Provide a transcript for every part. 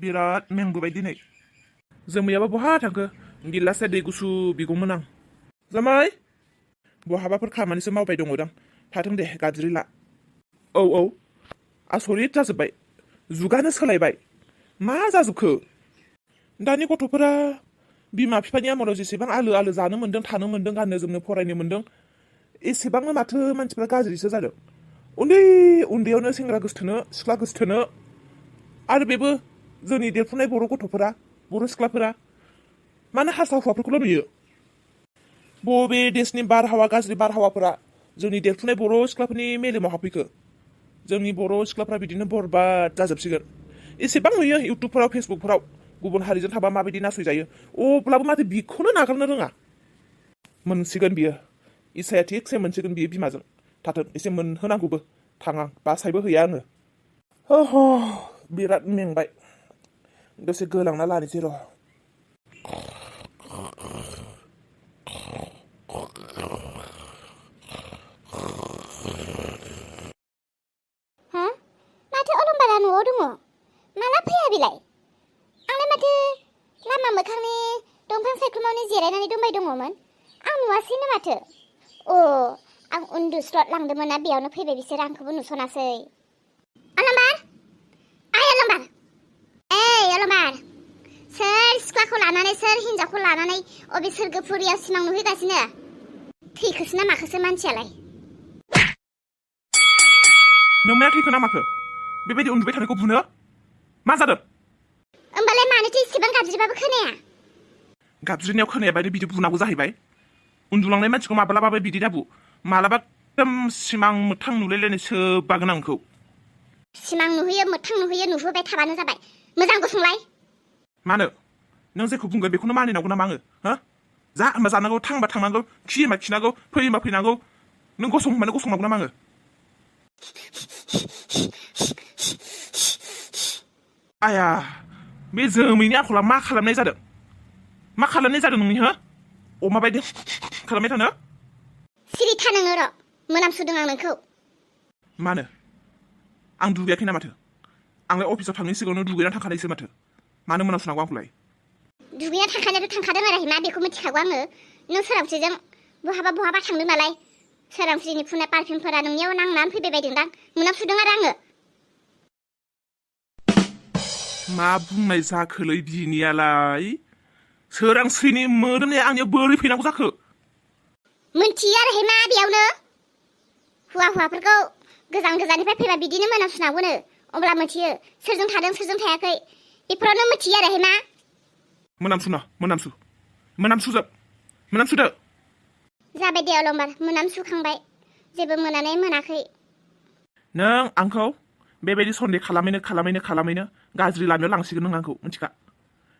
बिराद मेंबोबाय दिनै जोमैयाबा बहा थांखो गिलाससे दै गुसु बिगौमोन आं जामाय बहाबाफोर खामानिसो मावबाय दङदां थाथों दे गाज्रि ला औ आसरित जाजोब्बाय जुगानो सोलायबाय मा जाजोबखो दानि गथ'फोरा बिमा बिफानि आमोलाव जेसेबां आलो आलो जानो मोन्दों थानो मोन्दों गाननो जोमनो फरायनो मोन्दों एसेबांनो माथो मानसिफ्रा गाज्रिसो जादों उन्दैयावनो सेंग्रा गोसथोनो सिख्ला गोसथोनो आरो बेबो जोंनि देरफुनाय बर' गथ'फोरा बर' सिख्लाफोरा मानो हारसा हौवाफोरखौल' नुयो बबे देशनि बारहावा गाज्रि बारहावाफोरा जोंनि देरफुनाय बर' सिख्लाफोरनि मेलेमाव हाबफैखो जोंनि बर' सिख्लाफ्रा बिदिनो बरबाद जाजोबसिगोन एसेबां नुयो इउटुबफोराव फेसबुकफोराव गुबुन हारिजों थाबा माबायदि नासयजायो अब्लाबो माथो बिखौनो नागारनो रोङा मोनसिगोन बियो इसाया थिगसे मोनसिगोन बियो बिमाजों थाथों एसे मोनहोनांगौबो थाङा बासायबो हैया आङो बिराद मेंबाय दसे गोलांना लानोसै र' माथो अलंबारा न'आव दङ माला फैया बिलाय आंलाय माथो लामा मोखांनि दंफां सायख्लुमावनो जिरायनानै दंबाय दङमोन आं नुवासैनो माथो आं उन्दुस्लद लांदोंमोन ना बेयावनो फैबाय बिसोर आंखौबो नुसनासै अलंबार अलंबार सोर सिख्लाखौ लानानै सोर हिनजावखौ लानानै अबे सोरगोफुरियाव सिमां नुहैगासिनो थैखोसो ना माखोसो मानसियालाय नोंमाया थैखो ना माखो बेबायदि उन्दुबाय थानायखौ बुनो मा जादों होमबालाय मानोथो इसेबां गाबज्रिबाबो खोनाया गाबज्रिनायाव खोनायाबानो बिदि बुनांगौ जाहैबाय उन्दुलांनाय मानसिखौ माब्लाबाबो बिदि दाबु मालाबा एकदम सिमां मोथां नुलायलायनाय सोबागोन आंखौ सिमां नुहैयो मोथां नुहैयो नुहोबाय थाबानो जाबाय मोजां गसंलाय मानो नों जेखौ बुंगोन बेखौनो मानिनांगौ नामा आङो जा होनबा जानांगौ थांबा थांनांगौ खि होनबा खिनांगौ फै होनबा फैनांगौ नों गसं होनबानो गसंनांगौ नामा आङो आया बे जोमैनि आखला मा खालामनाय जादों नोंनि अमा बायदि खालामबाय थानो सिरि था नोङो र' मोनामसुदों आं नोंखौ मानो आं दुगैयाखै ना माथो आंलाय अफिसाव थांनायनि सिगाङावनो दुगैनानै थांखानायसो माथो मानो मोनामसुनांगौ आंखौलाय दुगैना थांखानायाथ' थांखादों आरो मा बेखौ मिथिखागौ आङो नों सोरांस्रिजों बहाबा थांदों नालाय सोरांस्रिनि फुननाय पारफिउमफोरा नोंनियाव नांनानै फैबाय बायदोंदां मोनामसुदों आरो आङो मा बुंनाय जाखोलै बिनियालाय सोरांस्रिनि मोदोमनाया आंनियाव बोरै फैनांगौ जाखो मोनथियो आरो मा बेयावनो हौवाफोरखौ गोजाननिफ्राय फैबा बिदिनो मोनामसुनांगौनो अब्ला मोनथियो सोरजों थादों सोरजों थायाखै बेफोरावनो मोनथियो आरो मा मोनामसुदो जाबाय दे अलंबार मोनामसुखांबाय जेबो मोनानाय मोनाखै नों आंखौ बेबायदि सन्देह खालामैनो गाज्रि लामायाव लांसिगोन नों आंखौ मिथिखा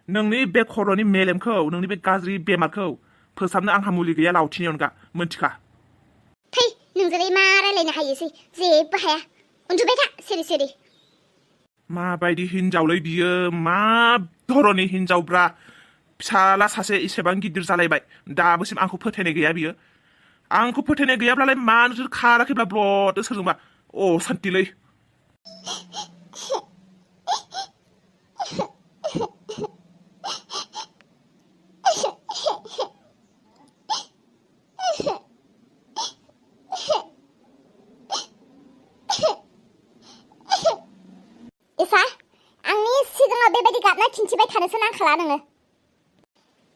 नोंनि बे खर'नि मेलेमखौ नोंनि बे गाज्रि बेमारखौ फोसाबनो आंहा मुलि गैया लावथिनि अनगा मिथिखा थै नोंजोंलाय मा रायलायनो हायोसै जेबो हाया उन्दुबाय था सिरि माबायदि हिनजावलै बियो मा धरनि हिनजावब्रा फिसाला सासे इसेबां गिदिर जालायबाय दाबोसिम आंखौ फोथायनाय गैया बियो आंखौ फोथायनाय गैयाब्लालाय मानो खाराखैब्ला ब्लद सोरजोंबा सान्तिलै इसा आंनि सिगाङाव बेबायदि गाबना खिन्थिबाय थानोसो नांखाला नोङो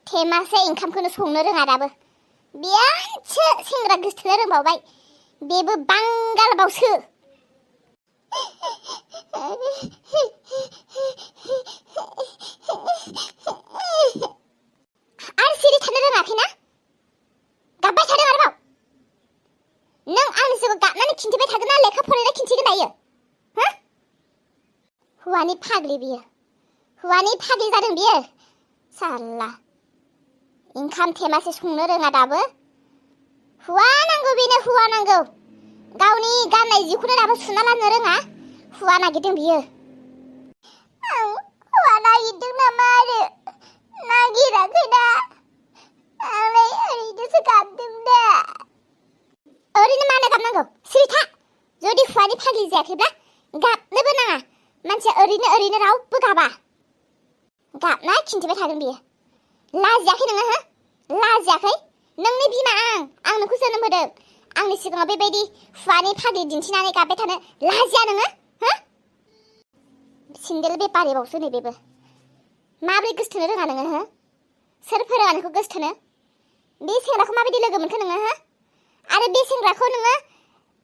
थेमासे ओंखामखौनो संनो रोङा दाबो बेयावसो सेंग्रा गोसथोनो रोंबावबाय बेबो बांगालबावसो आरो सिरि थानो रोङाखैना गाबबाय थादों आरोबाव नों आंनि सिगाङाव गाबनानै खिन्थिबाय थागोन ना लेखा फरायना खिन्थिगोन दायो हुवानि फाग्लि जादों बियो साला ओंखाम थेमासे संनो रोङा दाबो हुवा नांगौ गावनि गाननाय जिखौनो दाबो सुना लानो रोङा हुवा नागिरदों बियो आं हुवा नागिरदों नामा आरो नागिराखै दा आंलाय ओरैनोसो गाबदों दा ओरैनो मानो गाबनांगौ सिरि था जुदि हुवानि फाग्लि जायाखैब्ला गाबनोबो नाङा मानसिया ओरैनो रावबो गाबा गाबना खिन्थिबाय थागोन बियो लाजियाखै नोङो हो लाजियाखै नोंनि बिमा आं नोंखौ जोनोम होदों आंनि सिगाङाव बेबायदि हुवानि फाग्लि दिन्थिनानै गाबबाय थानो लाजिया नोङो हो सिन्देल बेपारिबावसो नै बेबो माबोरै गोसथोनो रोङा नोङो हो सोर फोरोङा नोंखौ गोसथोनो बे सेंग्राखौ माबायदि लोगो मोनखो नोङो हो आरो बे सेंग्राखौ नोङो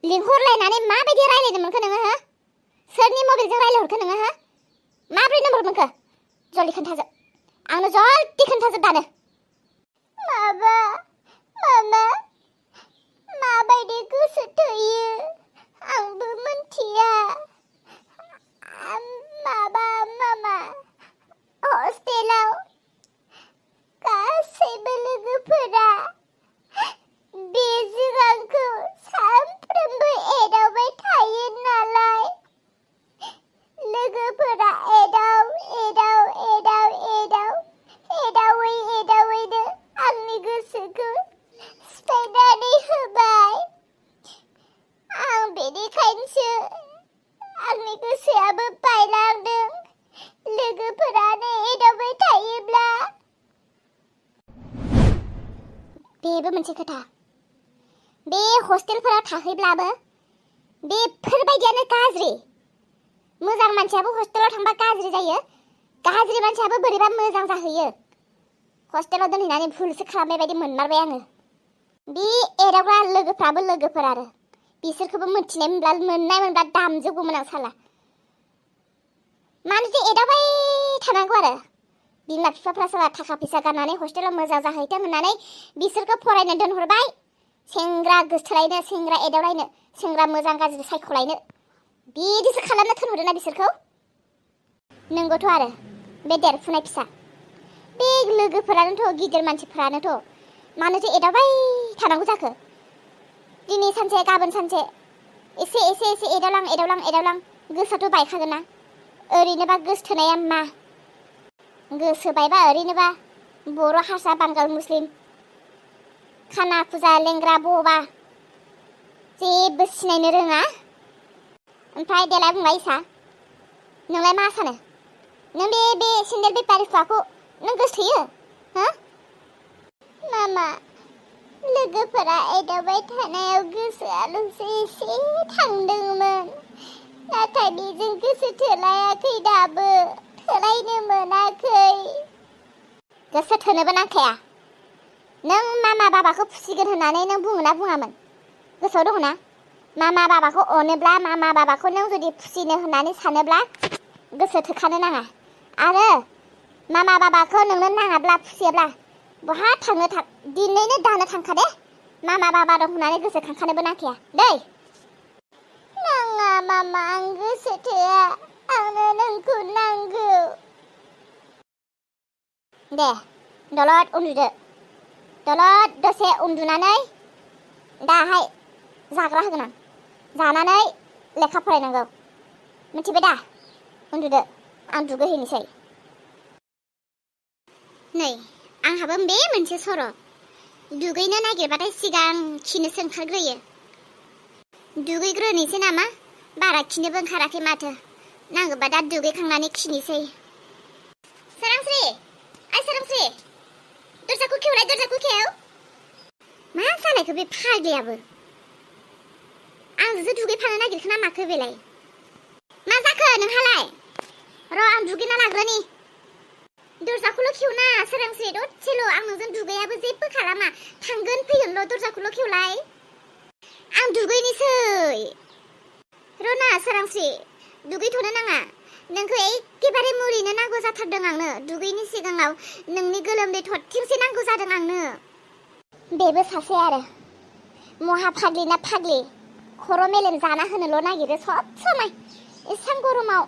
लिंहरलायनानै माबायदि रायलायनो मोनखो नोङो हो सोरनि मबाइलजों रायलायहरखो नोङो हो माबोरै नम्बर मोनखो जल्दि खोन्थाजोब आंनो जल्दि खोन्थाजोब दानो मामा माबायदि गोसो थोयो आंबो मिन्थिया मामा हस्टेलाव गासैबो लोगोफोरा बेजों आंखौ सानफ्रोमबो एदावबाय थायो नालाय लोगोफोरा एदावैनो आंनि गोसोखौ सिफायनानै होबाय आं बेनिखायनोसो आंनि गोसोआबो बायलांदों लोगोफोरानो एदावबाय थायोब्ला बेबो मोनसे खोथा बे हस्टेलफोराव थाहैब्लाबो बेफोरबायदियानो गाज्रि मोजां मानसियाबो हस्टेलाव थांबा गाज्रि जायो गाज्रि मानसियाबो बोरैबा मोजां जाहैयो हस्टेलाव दोनहैनानै भुलसो खालामनाय बायदि मोनमारबाय आङो बे एदावग्रा लोगोफ्राबो लोगोफोर आरो बिसोरखौबो मोनथिनाय मोनब्ला दामजोबगौमोन आं साला मानोथो एदावबाय थानांगौ आरो बिमा बिफाफ्रा सोरबा थाखा फैसा गारनानै हस्टेलाव मोजां जाहैथों होननानै बिसोरखौ फरायनो दोनहरबाय सेंग्रा गोसथोलायनो सेंग्रा एदावलायनो सेंग्रा मोजां गाज्रि सायख'लायनो बिदिसो खालामनो थिनहरदोंना बिसोरखौ नंगौथ' आरो बे देरफुनाय फिसा बे लोगोफोरानोथ' गिदिर मानसिफोरानोथ' मानोथो एदावबाय थानांगौ जाखो दिनै सानसे गाबोन सानसे एसे एदावलां गोसोआथ' बायखागोन ना ओरैनोबा गोसथोनाया मा गोसो बायबा ओरैनोबा बर' हारसा बांगाल मुस्लिम खाना फुजा लेंग्रा बबा जेबो सिनायनो रोङा ओमफ्राय देलाय बुंलाय इसा नोंलाय मा सानो नों बे सेन्देल बेपारि हुवाखौ नों गोसोथोयो हो मामा लोगोफोरा एदावबाय थानायाव गोसोआल'सो एसे थांदोंमोन नाथाय बेजों गोसो थोलायाखै दाबो थोलायनो मोनाखै गोसो थोनोबो नांखाया नों मामा बाबाखौ फुसिगोन होननानै नों बुङोना बुङामोन गोसोआव दङ ना मामा बाबाखौ अनोब्ला मामा बाबाखौ नों जुदि फुसिनो होननानै सानोब्ला गोसो थोखानो नाङा आरो मामा बाबाखौ नोंनो नाङाब्ला फुसियोब्ला बहा थांनो दिनैनो दानो थांखा दे मामा बाबा दं होननानै गोसोखांखानोबो नांखाया दै नाङा मामा आं गोसो थोआ आंनो नोंखौ नांगौ दे दलद उन्दुदो दलद दसे उन्दुनानै दाहाय जाग्रा होगोन आं जानानै लेखा फरायनांगौ मिथिबाय दा उन्दुदो आं दुगैहैनोसै नै आंहाबो बे मोनसे सर' दुगैनो नागिरबाथाय सिगां खिनोसो ओंखारग्रोयो दुगैग्रोनोसै नामा बारा खिनोबो ओंखाराखै माथो नांगौबा दा दुगैखांनानै खिनोसै सोरांस्रि सोरांस्रि दरजाखौ खेव मा जालायखो बे फाग्लियाबो आंजोंसो दुगैफानो नागिरखो ना माखो बेलाय मा जाखो नोंहालाय र' आं दुगैना लाग्रोनि दरजाखौल' खेवना सोरांस्रि दसेल' आं नोंजों दुगैयाबो जेबो खालामा थांगोन फैगोनल' दरजाखौल' खेवलाय आं दुगैनोसै र'ना सोरांस्रि दुगैथ'नो नाङा नोंखौ एखेबारे मुलिनो नांगौ जाथारदों आंनो दुगैनि सिगाङाव नोंनि गोलोमदै थरथिंसे नांगौ जादों आंनो बेबो सासे आरो महा फाग्लि ना फाग्लि खर' मेलेम जाना होनोल' नागिरो सब समाय एसां गरमाव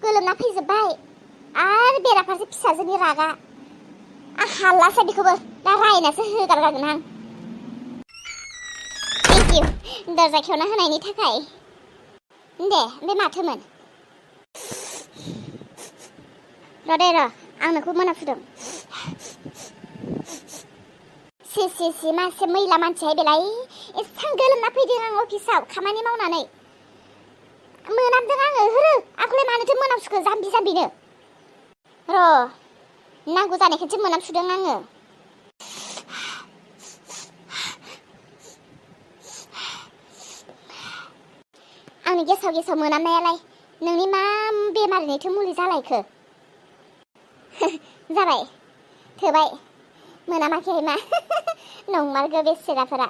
गोलोमना फैजोब्बाय आरो बेराफारसे फिसाजोनि रागा आं हालासो बेखौबो दा रायनासो होगारगारगोन आं थेंक इउ दरजा खेवना होनायनि थाखाय दे बे माथोमोन र' आं नोंखौ मोनाफुदों सि मासे मैला मानसिहाय बेलाय एसां गोलोमना फैदों आं अफिसाव खामानि मावनानै मोनामदों आङो आंखौलाय मानोथो मोनामसुखो जाम्बिनो र' नांगौ जानायखौसो मोनामसुदों आङो। आंनि गेसाव गेसाव मोनामनायालाय नोंनि मा बेमारनिथो मुलि जालायखो? जाबाय थोबाय मोनामाखै मा नंमारगौ बेसेराफोरा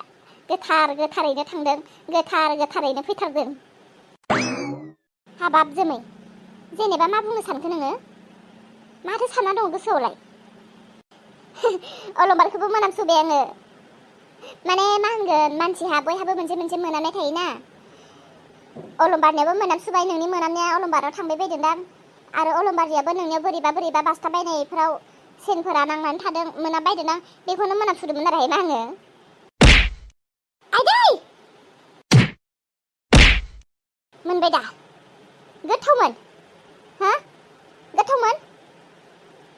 गोथारैनो थांदों, गोथारैनो फैथारदों। हाबाब जोमै, जेनेबा मा बुंनो सानखो नोङो? माथो सानना दं गोसोआवलाय? अलंबारखौबो मोनामसुबाय आङो। माने मा होनगोन, मानसिहा बयहाबो मोनसे मोनसे मोनामनाय थायोना। अलंबारनियाबो मोनामसुबाय, नोंनि मोनामनाया अलंबाराव थांबाय बायदोंदां। आरो अलंबारियाबो नोंनियाव बोरैबा बासथाबायनायफोराव सेनफोरा नांनानै थादों, मोनामबायदोंदां। बेखौनो मोनामसुदोंमोन आरो मा आङो। आइदै मोनबाय दा? गोथावमोन हा? गोथावमोन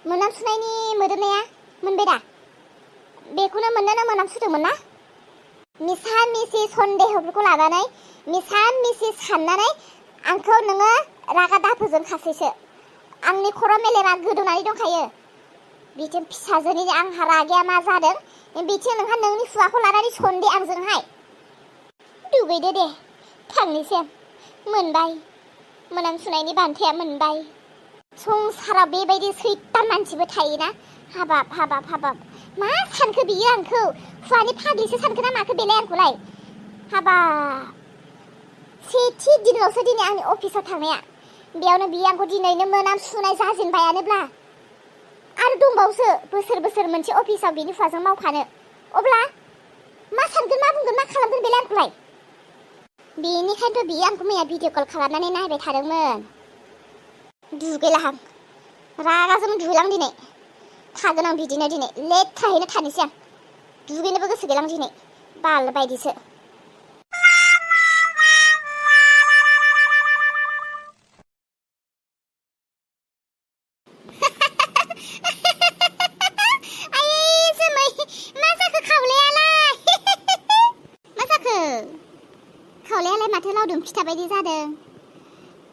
मोनामसुनायनि मोदोमनाया मोनबाय दा? बेखौनो मोननोनो मोनामसुदोंमोन ना? मिसा मिसि सन्देहफोरखौ लानानै, मिसा मिसि साननानै आंखौ नोङो रागा दाफोजोंखासैसो। आंनि खर' मेलेमा गोदौनानै दंखायो। बिथिं फिसाजोनि आंहा रागाया मा जादों, बिथिं नोंहा नोंनि हुवाखौ लानानै सन्देह आंजोंहाय। दुगैदो दे थांनोसै, मोनबाय मोनामसुनायनि बान्थाया मोनबाय। संसाराव बेबायदि सैतान मानसिबो थायोना। हाबाब मा सानखो बियो आंखौ? हुवानि फाग्लिसो सानखो ना माखो बेलाय आंखौलाय? हाबाब सेथि दिनावसो दिनै आंनि अफिसाव थांनाया, बेयावनो बियो आंखौ दिनैनो मोनामसुनाय जाजेनबायानोब्ला आरो दंबावोसो बोसोर मोनसे अफिसाव बिनि हुवाजों मावफानो। अब्ला मा सानगोन, मा बुंगोन, मा खालामगोन बेलाय आंखौलाय? बेनिखायनोथ' बियो आंखौ मैया भिडिअ कल खालामनानै नायबाय थादोंमोन। दुगैलाहां, रागाजों दुगैलां दिनै। थागोन आं बिदिनो दिनै, लेथ्रायैनो थानोसै आं। दुगैनोबो गोसो गैलां दिनै, बाल बायदिसो। आयै जोमै, मा जाखो खावलायालाय? मा जाखो? खावलायालाय माथो लावदुम फिथा बायदि जादों,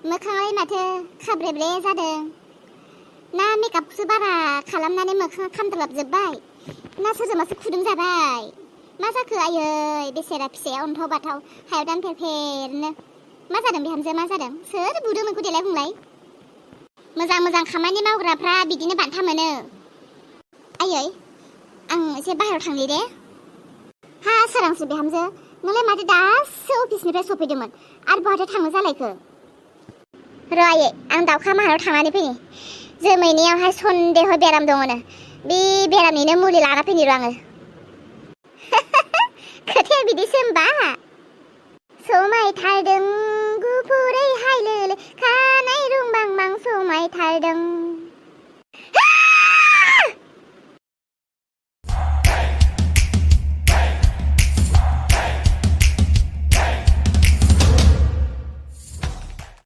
मोखाङालाय माथो खाब्रेब्रे जादों। ना मेकआपसो बारा खालामनानै मोखाङा खामद्राबजोब्बाय, ना सोरजोंबासो खुदुं जाबाय? मा जाखो आयै बेसेरा फिसाया अन्थाव बाथाव हायाव दानफेरफेरनो? मा जादों बिहामजो, मा जादों? सोर बुदों नोंखौ देलाय बुंलाय? मोजां खामानि मावग्राफ्रा बिदिनो बान्था मोनो। आयै आं एसे बाहेरायाव थांनि दे। हा सोरांसि बिहामजो, नोंलाय माथो दासो अफिसनिफ्राय सफैदोंमोन आरो बहाथो थांनो जालायखो? र' आयै आं दाउखा माहायाव थांनानै फैनि। जोमैनियावहाय सन्देह बेराम दङनो, बे बेरामनिनो मुलि लाना फैनि र' आङो। खोथाया बिदिसो होमबा? समायथारदों गुफुरै हायलोलो, खानाय रुंबांबां समायथारदों।